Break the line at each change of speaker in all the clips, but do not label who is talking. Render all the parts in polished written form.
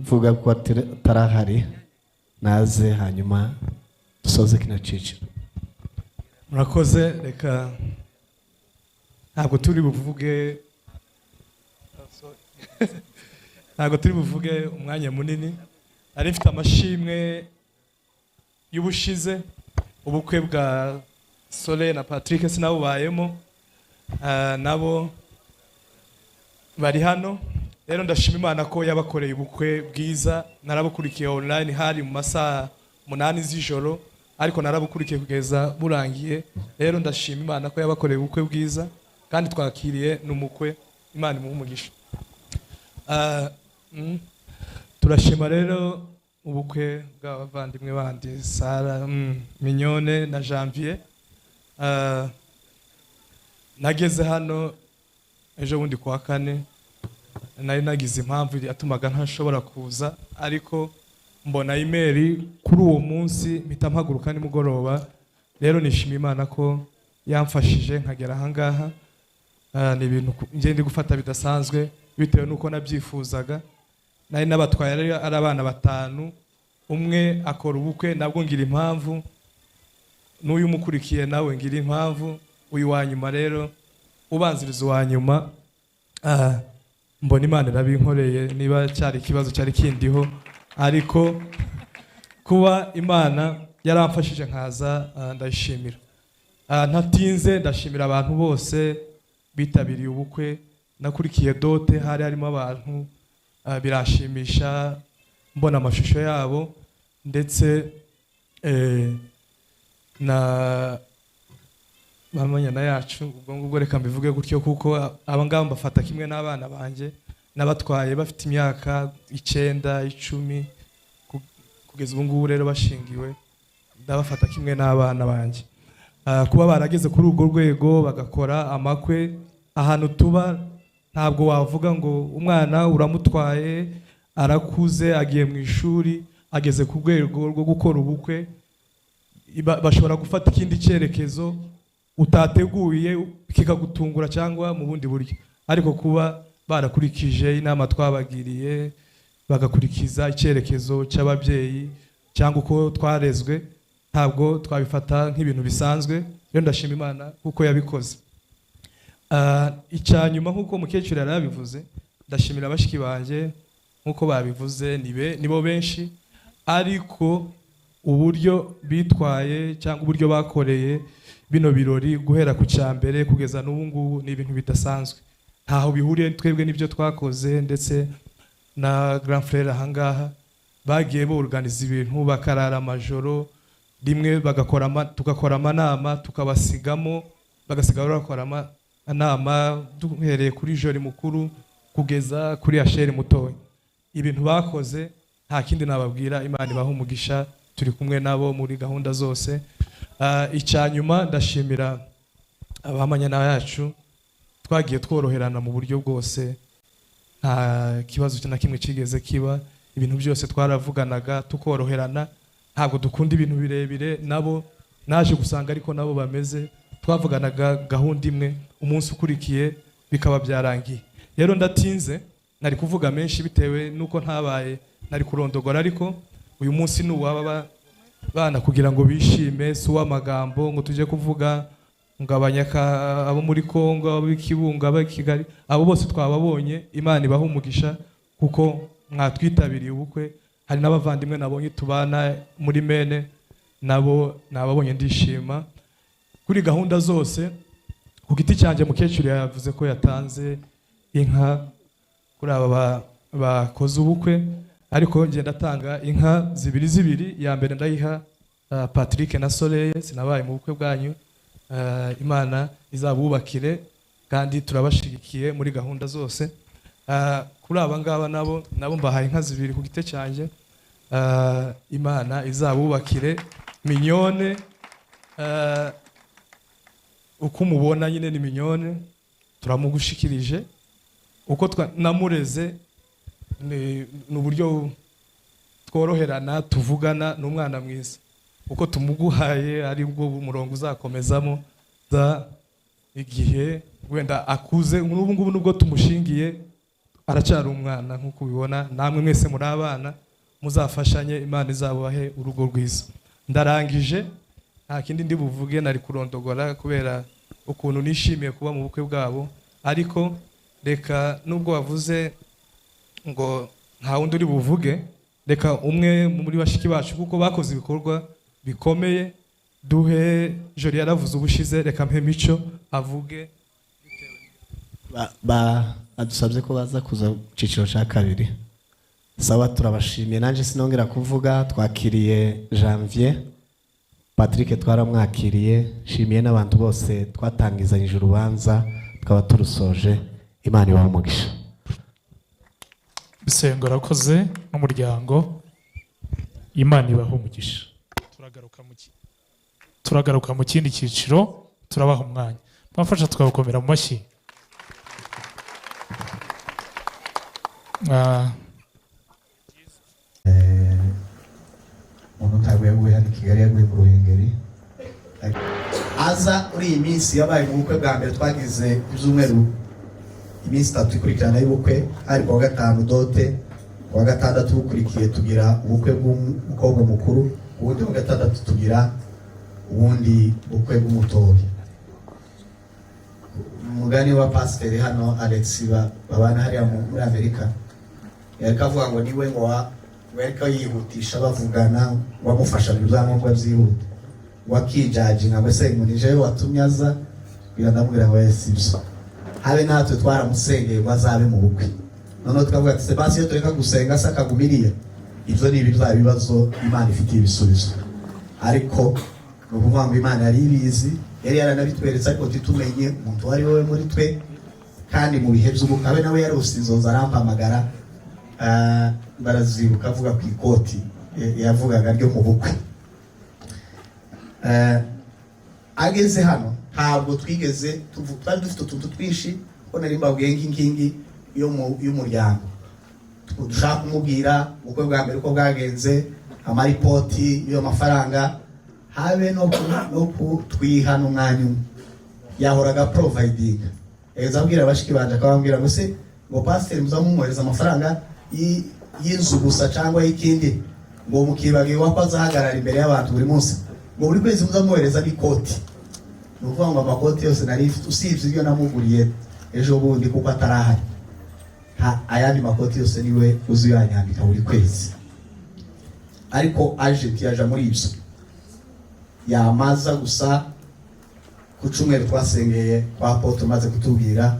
Mvuga ko atarahari, naze hanyuma dusoze kino cyiciro.
Murakoze. Reka ntabwo turi buvuge umwanya munini. Nari mfite amashimwe y'ubushize, ubukwe bwa Sole na Patrick sinabubayemo. Nabo bari hano. Rero ndashima Imana ko yabakoreye ubukwe bwiza. Narabukurikiye online, hari mu masaha 8 z'ijoro, ariko narabukurikiye kugeza burangiye. Rero ndashima Imana ko yabakoreye ubukwe bwiza, kandi twakiriye n'umukwe. Imana imuhe umugisha. Turashima rero ubukwe bw'abavandimwe bandi, Sara, Mignone na Janvier. Nageze hano ejo bundi kuwa kane. Nari nagize impamvu yatumaga ntashobora kuza, ariko mbona email kuri uwo munsi, mpita mpaguruka nimugoroba. Rero nishimiye Imana ko yamfashije nkagera ahangaha. Ni ibintu njye ndi gufata bidasanzwe bitewe n'uko nabyifuzaga. Nari nabatwaye ari abana batanu, umwe akora ubukwe nabwo ngira impamvu, n'uyu umukurikiye nawe ngira impamvu, uyu wa nyuma rero ubanziriza uwa nyuma, mbona Imana irabinkoreye. Niba cyari ikibazo cyari kindiho, ariko kuba Imana yaramfashije nkaza, ndayishimira. Ntatinze, ndashimira abantu bose bitabiriye ubukwe. Nakurikiye dot, hari harimo abantu, biranshimisha mbona amashusho yabo, ndetse na bamanyana yacu. Ubwo ngubwo reka mbivuge gutyo, kuko aba ngaba mbafata kimwe n'abana banjye. Nabatwaye bafite imyaka 9, 10, kugeza ubu ngubu rero bashingiwe, ndabafata kimwe n'abana banjye. Kuba barageze kuri urwo rwego bagakora amakwe ahantu tuba, ntabwo wavuga ngo umwana uramutwaye, arakuze, agiye mu ishuri, ageze ku rwego rwo gukora ubukwe. Bashobora gufata ikindi cyerekezo utateguye kikagutungura cyangwa mu bundi buryo, ariko kuba barakurikije inama twabagiriye, bagakurikiza icyerekezo cy'ababyeyi cyangwa uko twarezwe, ntabwo twabifata nk'ibintu bisanzwe. Rero ndashima Imana kuko yabikoze. Icya nyuma, nk'uko umukecuru yari yabivuze, ndashimira bashiki banjye. Nk'uko babivuze, nibo benshi, ariko uburyo bitwaye cyangwa uburyo bakoreye bino birori guhera ku cya mbere kugeza n'ubu ngubu ni ibintu bidasanzwe, ntaho bihuriye twebwe n'ibyo twakoze. Ndetse na grand frère ahangaha, bagiye borganiza ibintu, bakarara amajoro, rimwe tugakora amanama tukabasigamo, bagasigara bakora amanama, duhereye kuri jori mukuru kugeza kuri asheri mutoya. Ibintu bakoze, nta kindi nababwira, Imana ibaha umugisha. Turi kumwe nabo muri gahunda zose. Icya nyuma, ndashimira abamanyana yacu. Twagiye tworoherana mu buryo bwose, nta kibazo na kimwe kigeze kiba. Ibintu byose twaravuganaga tukoroherana. Ntabwo dukunda ibintu birebire, nabo naje gusanga ariko nabo bameze. Twavuganaga gahunda imwe, umunsi ukurikiye bikaba byarangiye. Rero ndatinze, nari kuvuga menshi bitewe nuko ntabaye, nari kurondogora, ariko uyu munsi ni uwaba bana kugira ngo bishime, si uw'amagambo ngo tujye kuvuga ngo abanyaka, abo muri Kongo, abo Kibungo, abo Kigali, abo bose twababonye. Imana ibaha umugisha kuko mwatwitabiriye ubukwe. Hari n'abavandimwe nabonye tubana muri Maine, nabo nababonye, ndishima. Kuri gahunda zose, ku giti cyanjye, mukecuru yavuze ko yatanze inka kuri aba bakoze ubukwe, ariko ngenda ndatanga inka zibiri zibiri. Iya mbere ndayiha Patrick na Soleil. Sinabaye mu bukwe bwanyu. Imana izabubakire, kandi turabashigikiye muri gahunda zose. Kuri aba ngaba nabo mbahaye inka zibiri ku giti cyanjye. Imana izabubakire. Mignone, uko umubona nyine ni Mignone, turamugushikirije. Uko namureze ni uburyo tworoherana, tuvugana, ni umwana mwiza. Uko tumuguhaye ari bwo umurongo uzakomezamo za igihe wenda akuze. N'ubu ngubu nubwo tumushingiye, Aracyari umwana nk'uko ubibona, namwe mwese muri abana, muzafashanye, Imana izabahe urugo rwiza. Ndarangije, nta kindi ndi buvuge, nari kurondogora kubera ukuntu nishimiye kuba mu bukwe bwabo. Ariko reka, nubwo wavuze ngo nta wundi uri buvuge, reka umwe muri bashiki bacu, kuko bakoze ibikorwa bikomeye, duhe Jori. Yaravuze ubushize, reka mpe Mico avuge.
Badusabye ko baza kuza mu cyiciro cya kabiri. Sawa, turabashimiye. Nanjye sinongera kuvuga. Twakiriye Janvier, Patrick twaramwakiriye. Nshimiye n'abantu bose twatangizanyije urubanza, tukaba turusoje. Imana ibahe umugisha.
Bisengo arakoze n'umuryango, Imana ibaha umugisha. Turagaruka mu kindi cyiciro, turabaha umwanya. Mwafasha tukabakomera mu mashyi.
Umuntu ntabwo yaguye hano i Kigali, yaguye mu Ruhengeri. Aza muri iyi minsi yabaye mu bukwe bwa mbere twagize ibyumweru, iminsi 3 ikurikirana y'ubukwe. Hari kuwa gatanu dot, kuwa gatandatu bukurikiye tugira ubukwe bw'umukobwa mukuru, ubundi wa gatandatu tugira ubundi bukwe bw'umutoya. Umugani wa pasiteri hano Alex babana hariya muri Amerika, yariko avuga ngo niwe ngo yariko yihutisha bavugana, wamufasha mu byangombwa byihuta, wakijaji ngo se ngo nije watumye aza. Bira ndamubwira ngo yes, ibyo habe natwe twaramusengeye ngo azabe mu bukwe. Noneho tukavuga ati Sebastien, iyo tureka gusenga se akagumiriya. Ibyo ni bya bibazo Imana ifitiye ibisubizo, ariko ni ukuvuga ngo Imana yari ibizi, yari yaranabitweretse, ariko ntitumenye umuntu uwo ari we muri twe. Kandi mu bihe by'ubukwe abe nawe yarose inzozi, arampamagara, barazibuka avuga ku ikoti yavugaga ryo mu bukwe. Ageze hano ntabwo twigeze twari dufite utuntu twinshi ko nari mbabwiye nk'inkingi y'umuryango dushaka kumubwira ubukwe bwa mbere uko bwagenze, amaripoti y'ayo mafaranga, habe no kutwiha n'umwanya umwe. Yahoraga providing, yaheza abwira bashiki banje, akababwira ngo se ngo pasiteri muzamumwohereza amafaranga y'inzu gusa cyangwa y'ikindi, ngo mukibagirwa ko azahagarara imbere y'abantu buri munsi, ngo buri kwezi muzamwohereza n'ikoti. Ni ukuvuga ngo amakoti yose nari mfite, usibye ibyo namuguriye ejo bundi kuko atarahari, ayandi makoti yose niwe uzi uyanyambika buri kwezi. Ariko aje ntiyaja muri ibyo, yamaza gusa ku cyumweru twasengeye kwa Apotre, umaze kutubwira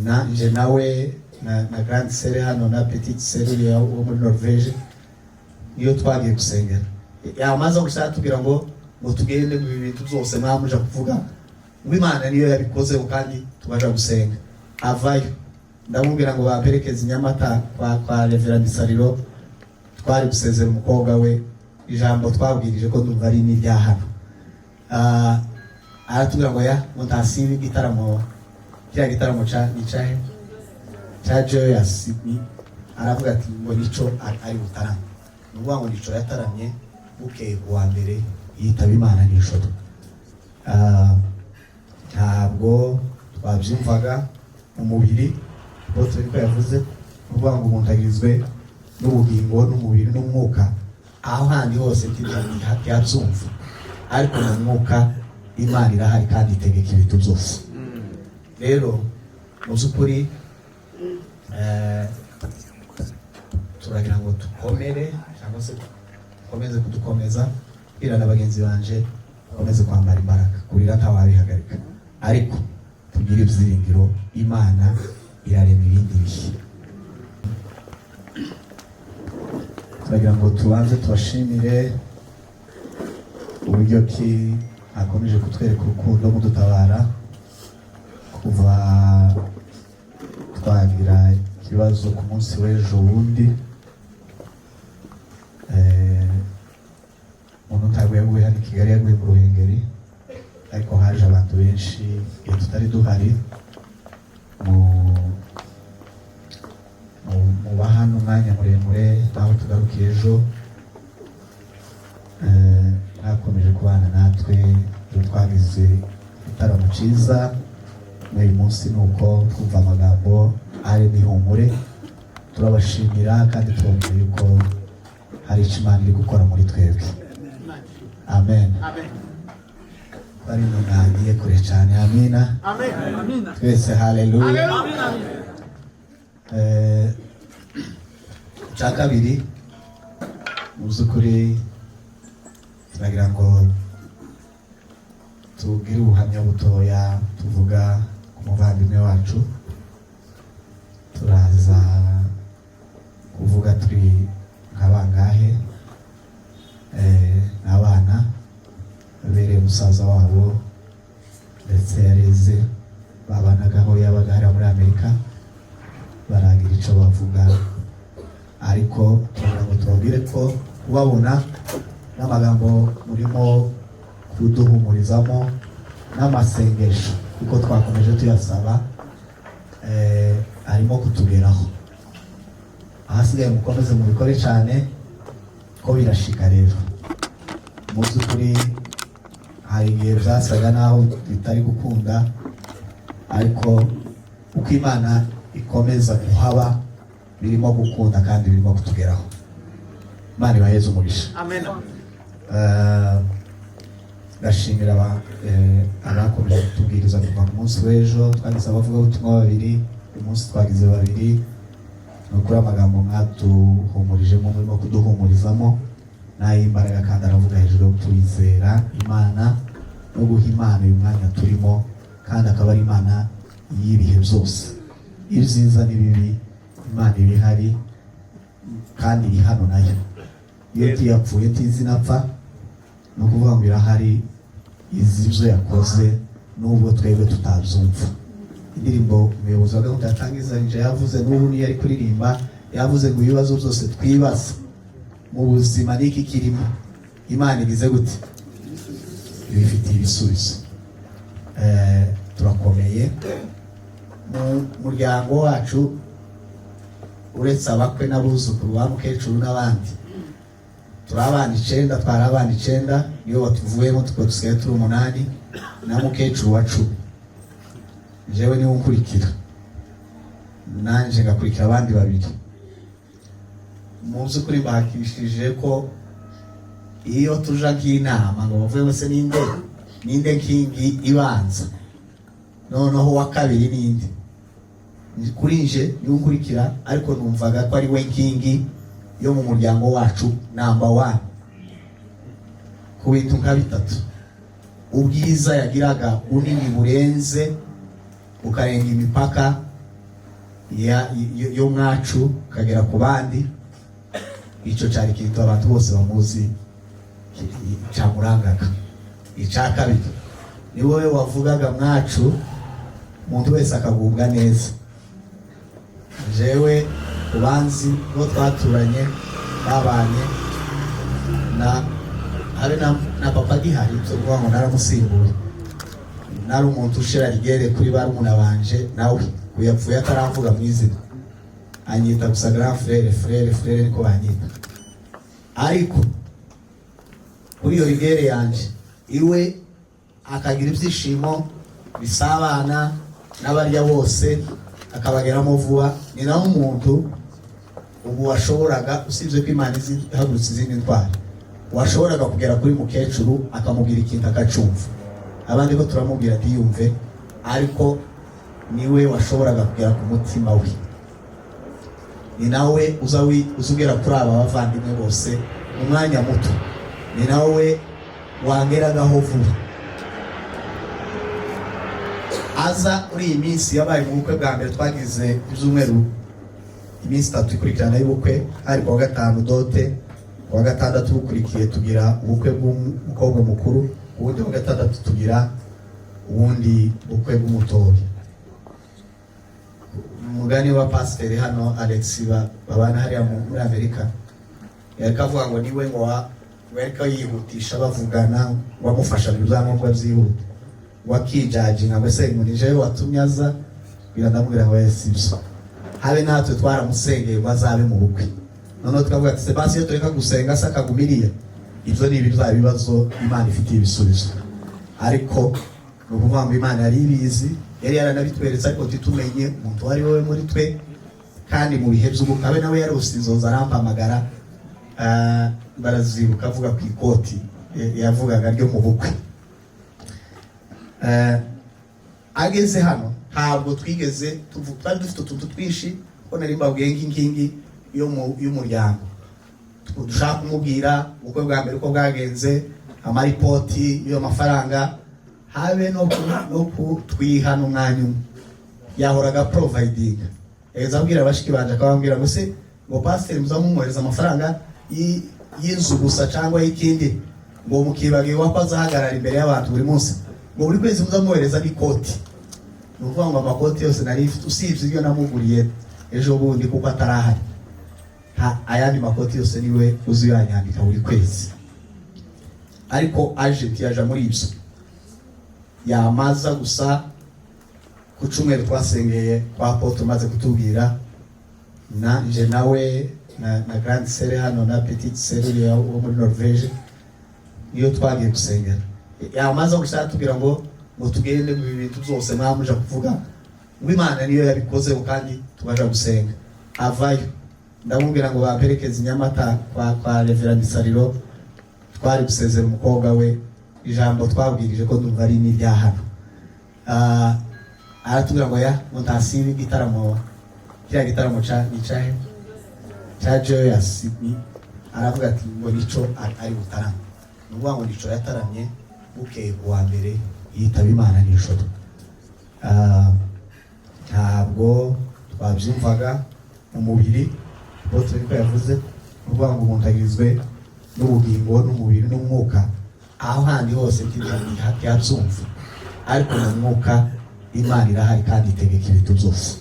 na nje nawe na grande sœur hano na petite sœur uriya wo muri Norvège, niyo twagiye gusengera. Yamaze gusa atubwira ngo tugende mu bintu byose mwamuja kuvuga ngo Imana niyo yabikoze, kandi tubaja gusenga. Avayo ndamubwira ngo bamperekeze i Nyamata kwa Reverend Sariro, twari gusezera umukobwa we. Ijambo twabwirije ko ndumva ari n'irya hano. Aratubwira ngo ya ngo ntasiba igitaramo, kiriya gitaramo ca ni cahe, ca Joyous ni, aravuga ati ngo nico ari butarame. Ni ukuvuga ngo nico yataramye, bukeye ku wa mbere yitaba Imana nijoro. Ntabwo twabyumvaga mu mubiri bose, niko yavuze. Ni ukuvuga ngo umuntu agizwe n'ubugingo n'umubiri n'umwuka, aho handi hose ntiyabyumva, ariko mu mwuka Imana irahari kandi itegeka ibintu byose. Rero mu by'ukuri turagira ngo dukomere cyangwa se dukomeze kudukomeza, bwira na bagenzi banje bakomeze kwambara imbaraga. Kurira ntawabihagarika, ariko tugire ibyiringiro, Imana irarema ibindi bihe. Turagira ngo tubanze tubashimire uburyo ki akomeje kutwereka urukundo mudutabara kuva twagira ikibazo ku munsi w'ejo bundi. Umuntu ntabwo yaguye hano i Kigali, yaguye mu Ruhengeri, ariko haje abantu benshi iyo tutari duhari. Muba hano umwanya muremure aho tugarukiye ejo. Mwakomeje kubana natwe, ejo twagize igitaramo cyiza. N'uyu munsi ni uko twumva amagambo ari n'ihumure. Turabashimira kandi tubabwira yuko hari icyo Imana iri gukora muri twebwe. Amen. Bari ntunangiye kure cyane. Amina twese, haleluya. Icya kabiri, mu by'ukuri turagira ngo tubwire ubuhamya butoya tuvuga ku muvandimwe wacu. Turaza kuvuga turi nka bangahe? Ni abana babereye musaza wabo, ndetse yareze babanagaho, yabaga hariya muri Amerika. Baragira icyo bavuga, ariko turagira ngo tubabwire ko kubabona n'amagambo murimo kuduhumurizamo n'amasengesho, kuko twakomeje tuyasaba, arimo kutugeraho. Ahasigaye mukomeze mubikore cyane ko birashika. Rero mu by'ukuri hari igihe byasaga naho bitari gukunda, ariko uko Imana ikomeza kuhaba, birimo gukunda kandi birimo kutugeraho. Imana ibaheze umugisha. Ndashimira abakomeje kutubwiriza kuva ku munsi w'ejo. Twagize abavugabutumwa babiri, uyu munsi twagize babiri. Ni ukuri amagambo mwatuhumurijemo, murimo kuduhumurizamo, n'ay'imbaraga kandi aravuga hejuru yo kwizera Imana no guha Imana uyu mwanya turimo, kandi akaba ari Imana y'ibihe byose, ibyiza n'ibibi. Imana iba ihari kandi iri hano nayo. Iyo tuyapfuye tizi inapfa, ni ukuvuga ngo irahari, izi ibyo yakoze nubwo twebwe tutabyumva. Indirimbo umuyobozi wa gahunda yatangizanyije yavuze, n'ubu niyo ari kuririmba, yavuze ngo ibibazo byose twibaza mu buzima n'iki kirimo, Imana igize gute? Ibifitiye ibisubizo. Turakomeye mu muryango wacu, uretse abakwe n'abuzukuru ba mukecuru n'abandi, turi abana 9. Twari abana 9, niyo batuvuyemo tukaba dusigaye turi 8 na mukecuru wa 10. Jewe niwe unkurikira, nanje ngakurikira abandi babiri. Mu by'ukuri mbakishije ko iyo tuja nk'inama ngo bavuge ngo se ninde, ninde nkingi ibanza, noneho uwa kabiri ninde, kuri nje niwe unkurikira, ariko numvaga ko ari we nkingi yo mu muryango wacu, number one ku bintu nka bitatu: ubwiza yagiraga bunini burenze bukarenga imipaka yo mwacu ukagera ku bandi. Icyo cyari ikintu abantu bose bamuzi cyamurangaga. Icya kabiri, ni wowe wavugaga mwacu, umuntu wese akagubwa neza. Jewe ubanzi bo twaturanye, babanye na habe na papa gihari, byo kuvuga ngo naramusimbuye, nari umuntu ushira rigere kuri barumuna banje. Nawe uyapfuye ataramvuga mu izina, anyita gusa grand frère, frère, frère, niko banyita. Ariko kuri iyo rigere yanje, iwe akagira ibyishimo bisabana n'abarya bose, akabageramo vuba. Ni naho umuntu ubu washoboraga, usibye ko Imana izi ihagurutse izindi ntwari, washoboraga kugera kuri mukecuru akamubwira ikintu akacumva. Abandi ko turamubwira ntiyumve, ariko niwe washoboraga kugera ku mutima we. Ni nawe uza ugera kuri aba bavandimwe bose mu mwanya muto, ni nawe wangeragaho vuba. Aza muri iyi minsi yabaye mu bukwe bwa mbere, twagize ibyumweru, iminsi 3 ikurikirana y'ubukwe. Hari kuwa gatanu dot, kuwa gatandatu bukurikiye tugira ubukwe bw'umukobwa mukuru, ubundi wa gatandatu tugira ubundi bukwe bw'umutoya. Umugani wa pasiteri hano Alex babana hariya muri Amerika, yariko avuga ngo niwe ngo yariko yihutisha bavugana ngo amufasha mu byangombwa byihuta, ngo akijajinga ngo ese ngo ni jewe watumye aza. Bira ndamubwira ngo si byo, habe natwe twaramusengeye ngo azabe mu bukwe. Noneho tukavuga ati Sebastien, tureka gusenga se akagumiriya. Ibyo ni bya bibazo Imana ifitiye ibisubizo, ariko ni ukuvuga ngo Imana yari ibizi. Yari yaranabitweretse, ariko ntitumenye umuntu uwo ari we muri twe. Kandi mu bihe by'ubukwe abe nawe yarose inzozi, arampamagara. Barazibuka avuga ku ikoti yavugaga ryo mu bukwe. Ageze hano ntabwo twigeze twari dufite utuntu twinshi, ko nari mbabwiye nk'inkingi y'umuryango dushaka kumubwira ubukwe bwa mbere uko bwagenze, amaripoti y'ayo mafaranga, habe no kutwiha n'umwanya umwe. Yahoraga providing, yaheza abwira abashiki banje, akababwira ngo se ngo pasiteri muzamumwohereza amafaranga y'inzu gusa cyangwa y'ikindi, ngo mukibagirwa ko azahagarara imbere y'abantu buri munsi, ngo buri kwezi muzamwohereza n'ikoti. Ni ukuvuga ngo amakoti yose nari mfite, usibye ibyo namuguriye ejo bundi kuko atarahari, ayandi makoti yose niwe uzi uyanyandika buri kwezi. Ariko aje ntiyaja muri ibyo, yamaza gusa ku cyumweru twasengeye kwa Paul, tumaze kutubwira na nje nawe na grande sœur hano na petite sœur uriya wo muri Norvège, niyo twagiye gusengera. Yamaze gusa atubwira ngo tugende mu bintu byose mwamuja kuvuga, ngo Imana niyo yabikoze, kandi tubaja gusenga. Avayo ndamubwira ngo bamperekeze i Nyamata kwa Reverend Misariro, twari gusezera umukobwa we. Ijambo twabwirije ko ndumva ari n'irya hano. Aratubwira ngo ya ngo ntasiba igitaramo, kiriya gitaramo ca ni cahe, ca Joyous. Ni aravuga ati ngo nico ari butarame. Ni ukuvuga ngo nico yataramye, bukeye ku wa mbere yitaba Imana nijoro. Ntabwo twabyumvaga mu mubiri bose, niko yavuze. Ni ukuvuga ngo umuntu agizwe n'ubugingo n'umubiri n'umwuka. Aho handi hose ntiyabyumva, ariko mu mwuka Imana irahari kandi itegeka ibintu byose.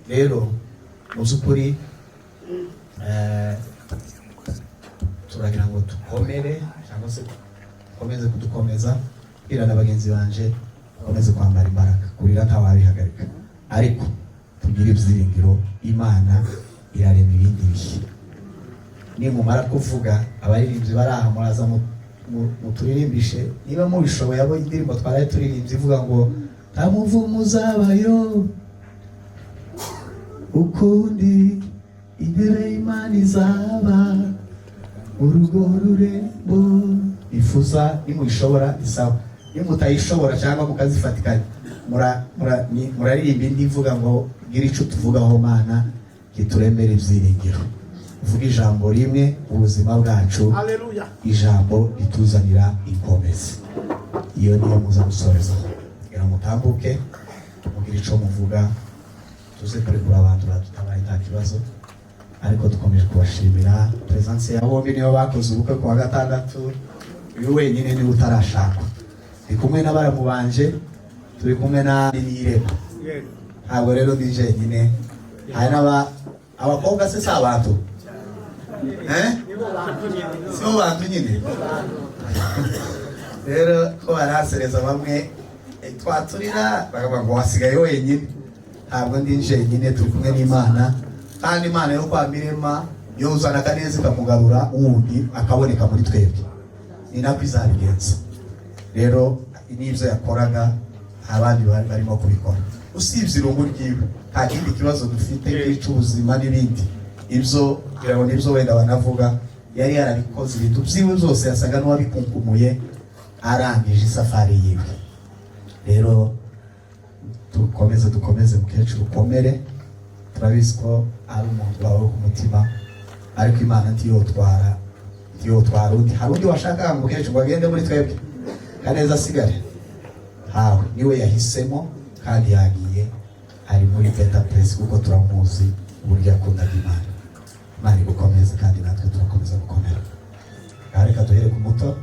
Rero mu by'ukuri turagira ngo dukomere cyangwa se dukomeze kudukomeza, bwira na bagenzi banje bakomeze kwambara imbaraga. Kurira ntawabihagarika, ariko tugire ibyiringiro, Imana irarema ibindi bihe. Nimumara kuvuga, abaririmbyi bari aha muraza muturirimbishe niba mubishoboye, abo indirimbo twaraye turirimbye ivuga ngo nta muvumo uzabayo ukundi, intebe y'Imana izaba urugo rurembo ifuza. Nimuyishobora ni sawa, nimutayishobora cyangwa mukazifatikanya, muraririmba indi ivuga ngo gira icyo tuvugaho Mana kituremere ibyiringiro. Uvuga ijambo rimwe mu buzima bwacu.
Haleluya.
Ijambo rituzanira inkomezi, iyo niyo muza gusorezaho kugira ngo mutambuke mugire icyo muvuga, tuze kurekura abantu badutabaye nta kibazo. Ariko dukomeje kubashimira presence ya bombi, nibo bakoze ubukwe ku wa gatandatu. Uyu wenyine niwe utarashakwa, ndi kumwe na baramu banje, turi kumwe na Nirema. Ntabwo rero ndi jenyine, hari n'aba abakobwa se si abantu, eh, si bo bantu nyine. Rero ko barasereza bamwe, twaturira bakavuga ngo wasigaye wenyine. Ntabwo ndi jenyine, turi kumwe n'Imana, kandi Imana yo kwa Mirema yozana akaneza ikamugarura wundi akaboneka muri twebwe, ni nako izabigenza. Rero n'ibyo yakoraga abandi bari barimo kubikora, usibye irungu ryiwe nta kindi kibazo dufite cy'ubuzima n'ibindi. Ibyo kugira ngo nibyo wenda banavuga, yari yarabikoze ibintu byiwe byose, yasaga n'uwabikunkumuye arangije isafari yiwe. Rero dukomeze, dukomeze mukecuru, ukomere. Turabizi ko ari umuntu wawe ku mutima, ariko Imana ntiyotwara undi. Hari undi washakaga ngo mukecuru ngo agende muri twebwe, Kaneza asigare? Hawe niwe yahisemo kandi yagiye, ari muri better place, kuko turamuzi uburyo yakundaga Imana. Imana igukomeze, kandi natwe turakomeza gukomera. Reka duhere ku muto.